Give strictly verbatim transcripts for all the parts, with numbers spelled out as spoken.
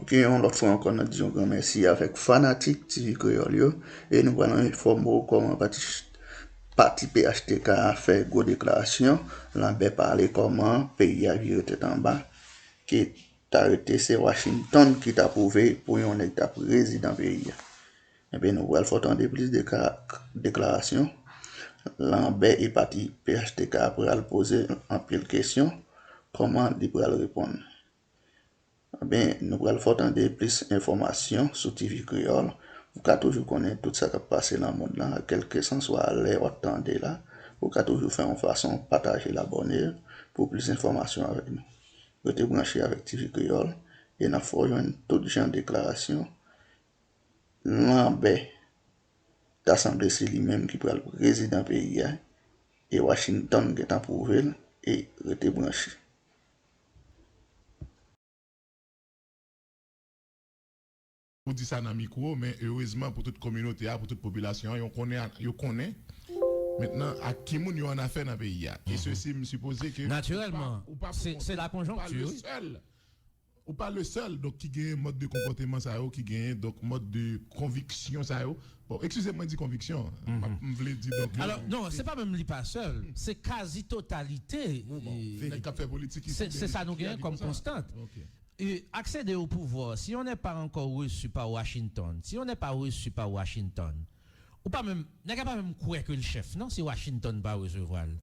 ke yon lòt fwa ankò, n ap di yon gran mèsi avèk fanatik T V Kreyòl yo, e nou pral enfòme w kòman pati, pati P H T K a fè gwo deklarasyon, Lambert pale kòman peyi a vire tèt anba, ke ta rete se Washington ki ta pwouve pou yon nèg ta prezidan peyi a. Ebyen, nou pral fè w tande plis deka-, deklarasyon. Lambert e pati P H T K a pral poze anpil kesyon. Kòman li pral reponn? Ebyen, nou pral fè w tande plis enfòmasyon sou T V Kreyòl. Ou ka toujou konnen tout sa k ap pase nan mond lan, kèlkeswa lè w ap tande la. Ou ka toujou fè yon fason pataje l, abòne pou plis enfòmasyon avèk nou. Rete branche avèk T V Kreyòl e n ap fè w jwenn tout jan deklarasyon. Lambert ta sanble se li menm ki pral prezidan peyi a, e Washington gentan pwouve l, e rete branche. Ou di sa nan mikwo, men erezman pou tout kominote a, pou tout popilasyon an, yo konnen, yo konnen mentnan ak ki moun yo annafè nan peyi a. E sesi, m sipoze ke ou pa, Natirèlman, ou pa se pou se la kont, ou pa konjonkti, le wi. sèl, ou pa le sèl, donk, ki genyen mòd de konpòteman sa yo, ki genyen, donk, mòd de konviksyon sa yo. Bon, eskize m, mwen di konviksyon. M ap, m vle di, donk, Alò, non, se pa menm li pa sèl, se kazi totalite. nèg k ap fè politik isi, Se se sa nou genyen kòm konstant. E, accéder au pouvoir, si on n'est pas encore reçu par Washington, si on n'est pas reçu par Washington, ou pa menm, nèg la pa menm kwè ke l chèf, non, si Washington pa resevwa l.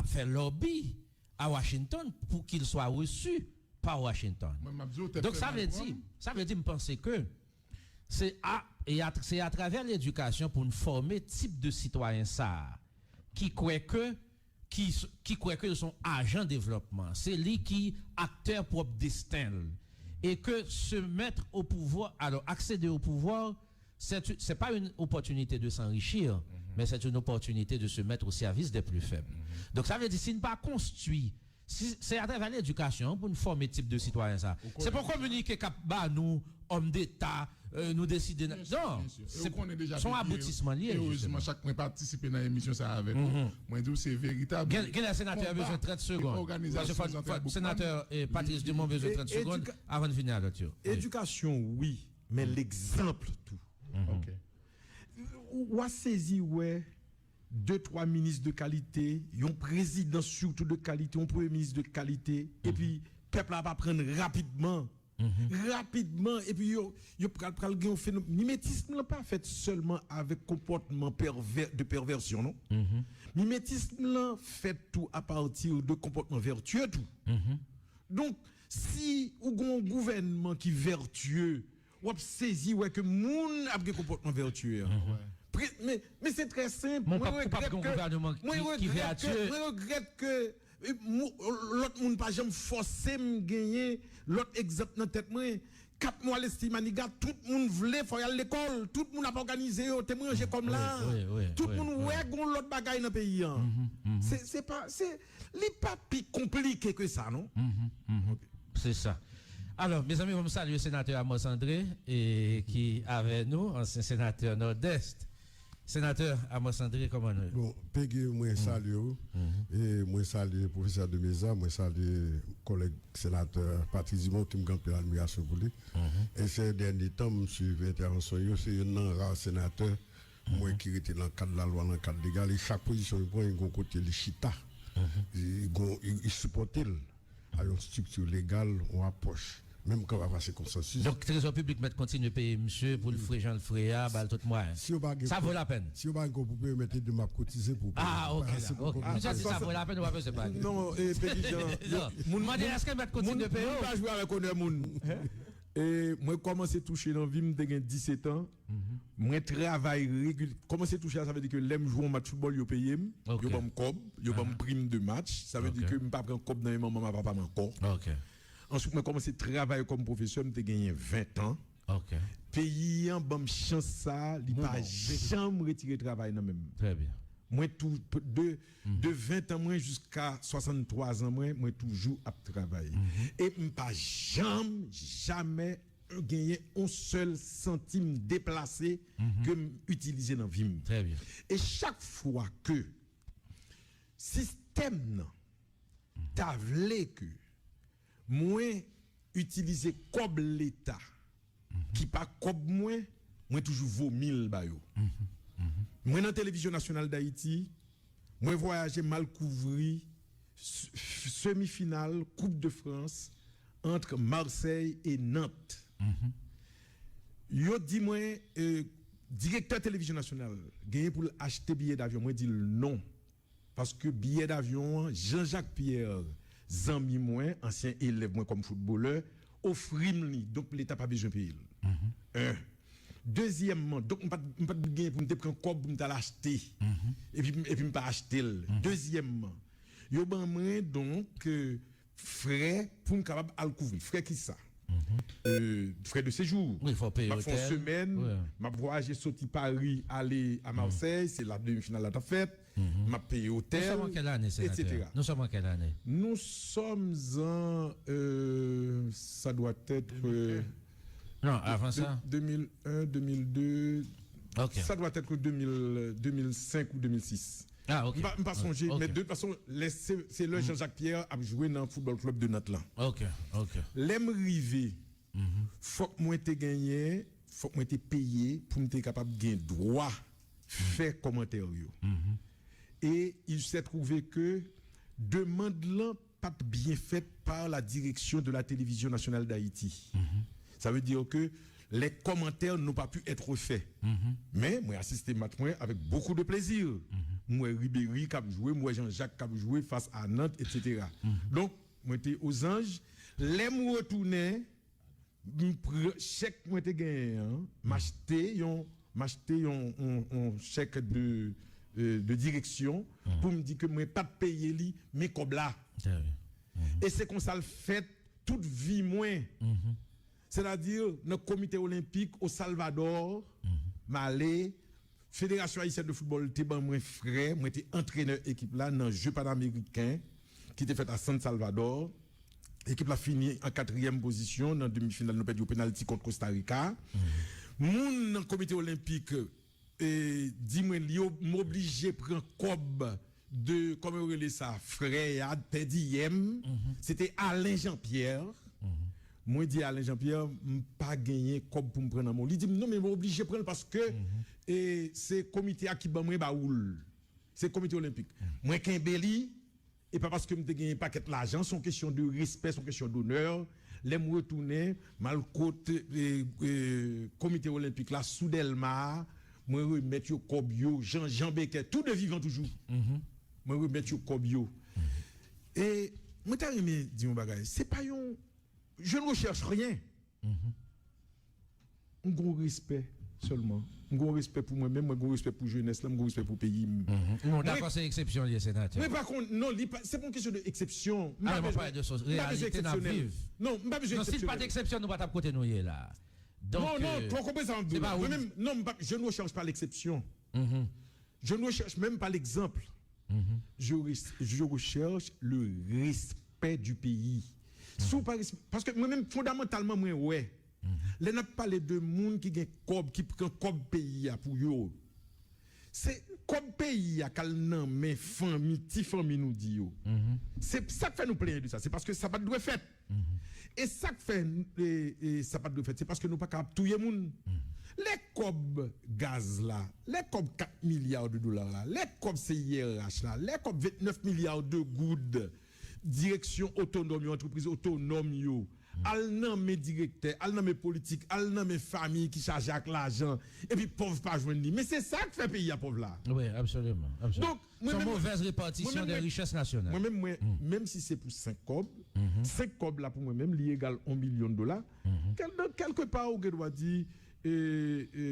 Ap fè lobby à Washington pour qu'il soit reçu par Washington. Mwen, m ap di w, tèt Donk, fè sa mal vle pran. Di, sa vle di, m panse ke se a, e a, se atravè ledikasyon pou n fòme tip de sitwayen sa a, ki kwè ke, ki, ki kwè ke l se yon ajan devlopman. Se li ki aktè pwòp desten l. E ke se mettre au pouvoir, alors accéder au pouvoir, c'est, c'est pas une opportunité de s'enrichir, mais c'est une opportunité de se mettre au service des plus faibles. Donk, sa vle di, si n pa konstwi, si, se atravè ledikasyon pou n fòme tip de sitwayen sa. Se pa yon kominike k ap ba nou, òm deta, euh, nou deside nan, non, se yon aboutisman li ye, jisteman. Chak mwen patisipe nan emisyon sa avèk ou, mwen di w se veritab. Gen lè senatè a bezwen trant segonn. Paske fò, fò, senatè, eh, Patrice Dumont bezwen trant segonn avan n vini a lòt yo. Edikasyon, wi, men legzanp tou. W a sezi wè de twa minis de kalite, yon prezidan sitou de kalite, yon premye minis de kalite, epi pèp la ap aprann rapidman. Rapidman, epi yo, yo pral, pral gen yon fenomèn. Mimetism lan pa fèt sèlman avèk konpòtman pèvè, de pèvèsyon, non. Mimetism lan fèt tou apati de konpòtman vètye tou. Donk, si ou gen yon gouvènman ki vètye, w ap sezi wè ke moun ap gen konpòtman vètye a. Men, men se trè senp. Mwen regrèt ke, mwen regrèt ke, mwen regrèt ke, eh, lòt moun pa janm fòse m genyen lòt egzanp nan tèt mwen. Kat mwa Leslie Manigat, tout moun vle fò y al lekòl, tout moun ap òganize yo, te manje kòm la. Tout moun wè gon lòt bagay nan peyi an. Se, se pa, se, li pa pi konplike ke sa, non. Se sa. Alò, mezanmi, ban m salye senatè Amos André, e, ki avè nou, ansyen senatè Nòdès. Senatè Amos André, kòman nou ye? Bon, Peggy, mwen salye w. E mwen salye pwofesè Demeza, mwen salye kòlèg senatè Patrice Dumont, ki m gen anpil admirasyon pou li. E se dènye tan m swiv entèvansyon yo, se youn nan ra senatè mwen ki rete nan kad lalwa, nan kad legal, e chak pozisyon li pran, li gon kote li chita. Li gon, li, li sipòte l a yon estrikti legal, yon apwòch. Menm kan pa pase konsansis. Donk, Trezò piblik mèt kontinye peye misye pou l fre jan l fre a, ba l tout mwayen. Sa vo lapèn. Si yo pa gen kòb pou peye, mèt ede m ap kotize pou peye. Ah, ok, la, ok. Misye di sa vo lapèn, ou pa bezwen pale. Non, e, Peggy Jean, moun, mande, èske mèt kontinye peye? Moun pa jwe avèk onè moun. E mwen kòmanse touche nan vi m, m te gen disèt an. Mwen travay regilye. Kòmanse touche a, sa vle di ke lè m jwe yon match foutbòl, yo peye m. Yo ban m kòb, yo ban m prim de match. Sa vle di ke m pa pran kòb nan men manman m ak papa m ankò. Answit, mwen kòmanse travay kòm pwofesè, m te genyen ven tan. Peyi an ban m chans sa a, li pa janm retire travay nan men m. Mwen tou, de, de ven tan mwen jiska swasanntwa zan mwen, mwen toujou ap travay. E m pa janm, jamè, genyen yon sèl santim deplase ke m itilize nan vi m. E chak fwa ke sistèm nan ta vle ke mwen itilize kòb Leta, ki pa kòb mwen, mwen toujou vomi l ba yo. Mwen nan Televizyon Nasyonal Dayiti, mwen vwayaje, m al kouvri s- semifinal Coupe de France entre Marseille et Nantes. Yo di mwen, euh, direktè Televizyon Nasyonal genyen pou l achte biyè davyon. Mwen di l non. Paske biyè davyon an, Jean Jacques Pierre, zanmi mwen, ansyen elèv mwen kòm foutbolè, ofri m li. Donk, Leta pa bezwen peye l. En. Dezyèmman, donk, m pa t, m pa t gen pou m te pran kòb pou m t al achte. Epi, epi m pa achte l. Dezyèmman, yo ban mwen, donk, euh, frè pou m kapab al kouvri. Frè ki sa? Euh, frè de séjour. Wi, fò peye otèl. M ap fè yon semèn, m ap vwayaje soti Paris, ale a Marseille, se la demi final la t ap fèt. M ap peye otèl, etsetera. Nou sòm an kèl ane, senatè? Nou sòm an kèl ane? Nou sòm an, euh, ça doit être, euh, Non, avan sa? Deux mille un, deux mille deux, ça doit être deux mille, deux mille cinq ou deux mille six. Ah, ok. M pa, m pa sonje, men de tout fason, lè se, se lè Jean-Jacques Pierre ap jwe nan Football Club de Nantes lan. Ok, ok. Lè m rive, fòk mwen te genyen, fòk mwen te peye pou m te kapab gen dwa fè kòmantè yo. E il s'est trouvé que demann lan pa t byen fèt par la direction de la Télévision Nationale d'Haïti. Ça veut dire que les commentaires n'ont pas pu être faits. Men mwen asiste match mwen avec beaucoup de plaisir. M wè Ribéry k ap jwe, m wè Jean-Jacques k ap jwe face à Nantes, etsetera. Donk, mwen te ozanj. Lè m retounen, m pran chèk mwen te genyen an, m achte yon, m achte yon, yon, yon chèk de, euh, de direksyon pou m di ke mwen pa t peye li, men kòb la. E se konsa l fèt tout vi mwen. Sètadi, nan Komite Olenpik o Salvador, m ale, Fédération Haïtienne de Football te ban mwen frè, mwen te antrenè ekip la nan Je Panameriken ki te fèt a San Salvador. Ekip la fini an katriyèm pozisyon nan demi final, nou pèdi o penalti kont Costa Rica. Moun nan Komite Olenpik, e, di mwen li ob- m oblije pran kòb de, kòman yo rele sa, frè a, pè diyè m. Se te Alain Jean-Pierre. Mwen di Alain Jean-Pierre, m pa genyen kòb pou m pran nan men w. Li di m, non, men mwen oblije pran l paske, e, se komite a ki ban mwen ba ou l. Se Komite Olenpik. Mwen kenbe li, e pa paske m te genyen pakèt lajan, se yon kesyon de respè, se yon kesyon donè. Lè m retounen, m al kot, e, e, Komite Olenpik la, sou Dèlma a, mwen remèt yo kòb yo, Jean, Jean Becker, tou de vivan toujou. Mwen remèt yo kòb yo. E mwen ta renmen di yon bagay. Se pa yon, je ne recherche rien. M gon respè sèlman. M gon respè pou mwen menm, mwen gon respè pou jenès la, m gon respè pou peyi m. Nou dakò se eksepsyon l ye, senatè. Mwen pa konn, non, li pa, se pa yon kesyon de eksepsyon. M pa bezwen, m pa bezwen eksepsyonèl. Non, m pa bezwen eksepsyonèl. Non, si l pa t eksepsyon, nou pa t ap kote nou ye la. Donk, non, non, euh, tro konprann sa m ap di w la. Mwen menm, non, m pa, je ne recherche pas l'exception. Je ne recherche même pas l'exemple. Je res- je recherche le respect du pays. Si w pa res- paske mwen menm fondamantalman mwen wè lè n ap pale de moun ki gen kòb, ki pran kòb peyi a pou yo, se kòb peyi a k al nan men fanmi, ti fanmi nou di yo. Se sa k fè nou plenyen de sa, se paske sa pa t dwe fèt. E sa k fè, e, e sa pa t dwe fèt, se paske nou pa kapab touye moun. Lè kòb gaz la, lè kòb kat milya de dola la, lè kòb C I R H la, lè kòb vennèf milya de goud, direksyon otonòm yo, antrepriz otonòm yo, al nan men direktè, al nan men politik, al nan men fanmi ki chaje ak lajan, epi pòv pa jwenn li. Men se sa k fè peyi a pòv la. Wi, absoliman, absoliman. Donk, mwen menm, mwen menm, mwen menm, mwen, menm si se pou senk kòb, senk kòb la pou mwen menm, li egal yon milyon dola. Kèl- donk, kèlkepa, ou gen dwa di, e, e,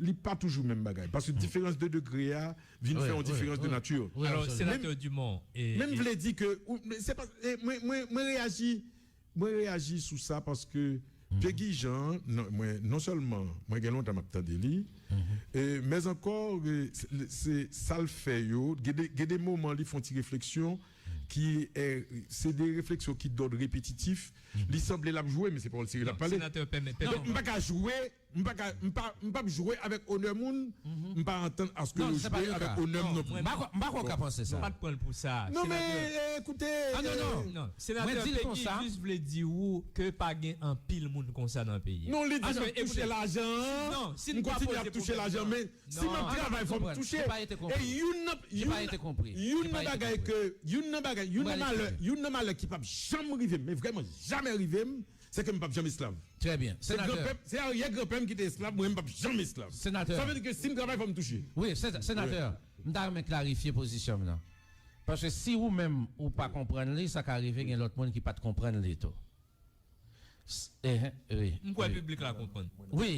li pa toujou menm bagay. Paske diferans de degre a vin fè yon diferans de nati. Alò, senatè Dumont, e, menm e vle di ke, ou, se pa, e, mwen, mwen, mwen reyaji, mwen reyaji sou sa paske Pegi Jean, non, mwen, non sèlman mwen gen lontan m ap tande li, e, mèzankò, e, se, se sa l fè yo, gen de, gen de moman li fè yon ti refleksyon ki, e, se de refleksyon ki dòd repetitif. Li sanble l ap jwe, men se pawòl serye l ap pale. Senatè, pèmèt, pèmèt. Donk, m pa ka jwe, M pa ka, m pa, m p ap jwe avèk onè moun, m pa antann aske yo jwe avèk onè m non plis. M pa kwè w ka panse sa. M pa t pran l pou sa. Non, men, eh, koute, ah, non, non. Non, senatè Peggy jis vle di ou ke pa gen anpil moun konsa nan peyi a. Non, li di m ap touche lajan an, m kontinye ap touche lajan, men si m ap travay, fò m touche. E youn nan, youn nan, youn nan bagay ke, youn nan bagay, youn nan malè, youn nan malè ki p ap janm rive m, men vrèman janm rive m, se ke m p ap janm esklav. Trè byen. Se granpè m, se aryè granpè m ki te esklav, mwen m p ap janm esklav. Senatè. Sa vle di ke si m travay, fò m touche. Wi, senatè, m ta renmen klarifye pozisyon m nan. Paske si ou menm ou pa konprann li, sa ka rive gen lòt moun ki pa t konprann li tou. S- eh, eh, wi, m kwè wi. Piblik la konprann. Wi.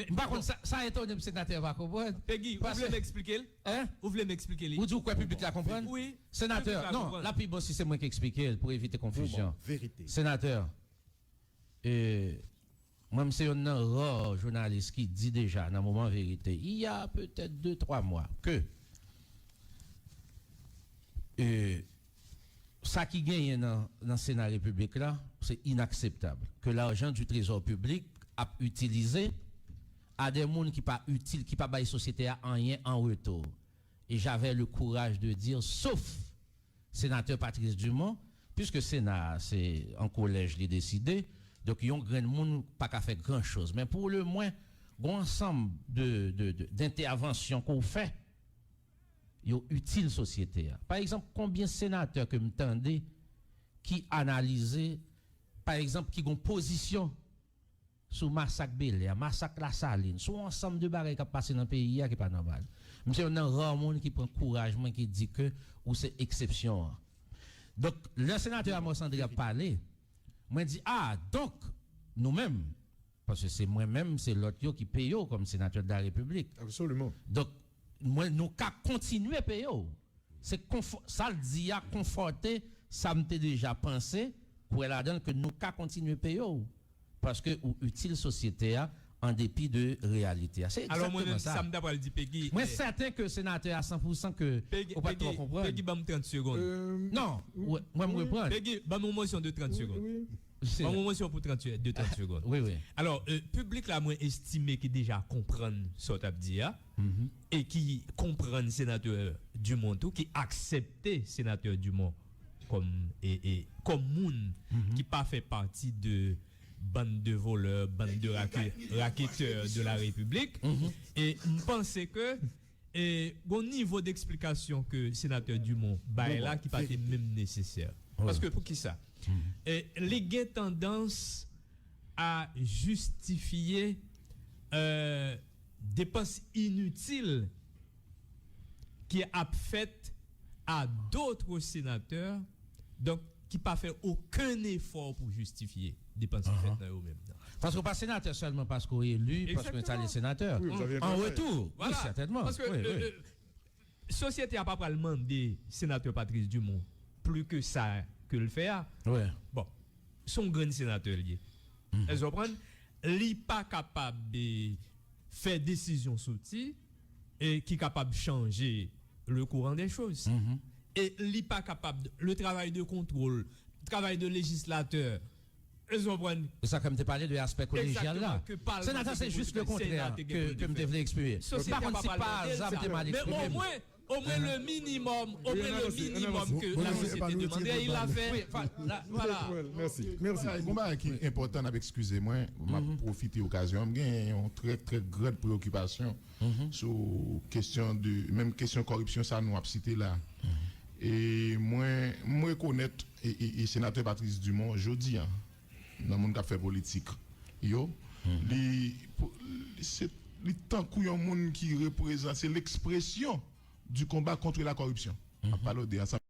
M pa konn sa, sa etone m senatè pa konprann. Peggy, ou vle m eksplike l? Hein? Ou vle m eksplike li? Ou di ou kwè piblik la konprann? Wi. Senatè, non, l ap pi bon si se mwen ki eksplike l pou evite konfizyon. Verite. Senatè, e, mwen, m se youn nan ra jounalis ki di deja nan moman verite, il y a peut-être deux, trois mois, ke, e, sa ki genyen nan, nan Sena Repiblik la, se inakseptab. Ke l'argent du trésor public ap itilize a de moun ki pa itil, ki pa bay sosyete a anyen an retou. Et j'avais le courage de dire, sauf senatè Patrice Dumont, puiske Sena a se an kolèj li deside, donk yon grenn moun pa ka fè gran choz. Men pou le mwen, gon ansanm de, de, de, d'entèvansyon ke w fè, yo itil sosyete a. Pa egzanp, konbyen senatè ke m tande ki analize, pa egzanp, ki gon pozisyon sou masak Belè, masak Lasalin, sou yon ansanm de bagay k ap pase nan peyi a ki pa nòmal. M se youn nan ra moun ki pran kouraj mwen, ki di ke ou se eksepsyon an. Donk, lè senatè Amos André ap pale, mwen di, ah, donk, nou menm, paske se mwen menm, se lòt yo ki peye w kòm senatè de la Repiblik. Absoliman. Donk, mwen, nou ka kontinye peye w. Se konfò-, sa l di a konfòte sa m te deja panse, kwè ladan l ke nou ka kontinye peye w. Paske ou itil sosyete a an depi de reyalite a. Se egzakteman sa. Alò, mwen menm, sa m ta pral di Peggy, mwen sèten ke senatè a san pou san ke ou pa t twò konprann. Peggy, ban m trant segonn. Non, mwen m reprann. Peggy, ban m yon mosyon de trant segonn. Ban m yon mosyon pou trant, de trant segonn. Wi, wi. Alò, euh, piblik la, mwen estime ki deja konprann sa w t ap di a, e ki konprann senatè Dumont tou, ki aksepte senatè Dumont kòm, e, e, kòm moun ki pa fè pati de bann de volè, bann de rake-, raketè de la Repiblik. E m panse ke, e, gon nivo deksplikasyon ke senatè Dumont bay la ki pa te menm nesesè. Paske pou ki sa? E, li gen tandans a jistifye, euh, depans initil ki ap fèt a d'autres sénateurs, donk, ki pa fè okenn efò pou jistifye depans ki fèt nan yo menm nan. Paske w pa senatè sèlman paske w eli, paske w enstale senatè. An retou, wi, sètènman. Paske, euh, euh, sosyete a pa pral mande senatè Patrice Dumont pli ke sa ke l fè a. Bon, se yon grenn senatè l ye. Èske w konprann? Li pa kapab, e, fè desizyon soti, e, ki kapab chanje le courant des choses. E li pa kapab, le travail de contrôle, travail de législateur, èske w konprann? E sa ke m te pale de aspè kolejyal la. Senatè, se jis le kontrè ke, ke m te vle eksprime. M pa konn si pa aza m te mal eksprime m. Men omwen le minimòm, omwen le minimòm ke la sosyete demande, il l'a fait. Voilà. Mèsi. Mèsi. Gon bagay ki enpòtan, n ap eskize mwen, m ap pwofite okazyon an. M gen yon trè, trè gran preyokipasyon sou kesyon de, menm kesyon kòripsyon sa nou ap site la. E mwen, m rekonèt, e, e, e senatè Patrice Dumont, jodi a, nan moun k ap fè politik yo, li, li se, li tankou yon moun ki reprezante, se lekspresyon du combat contre la corruption. M ap pale w de ansanm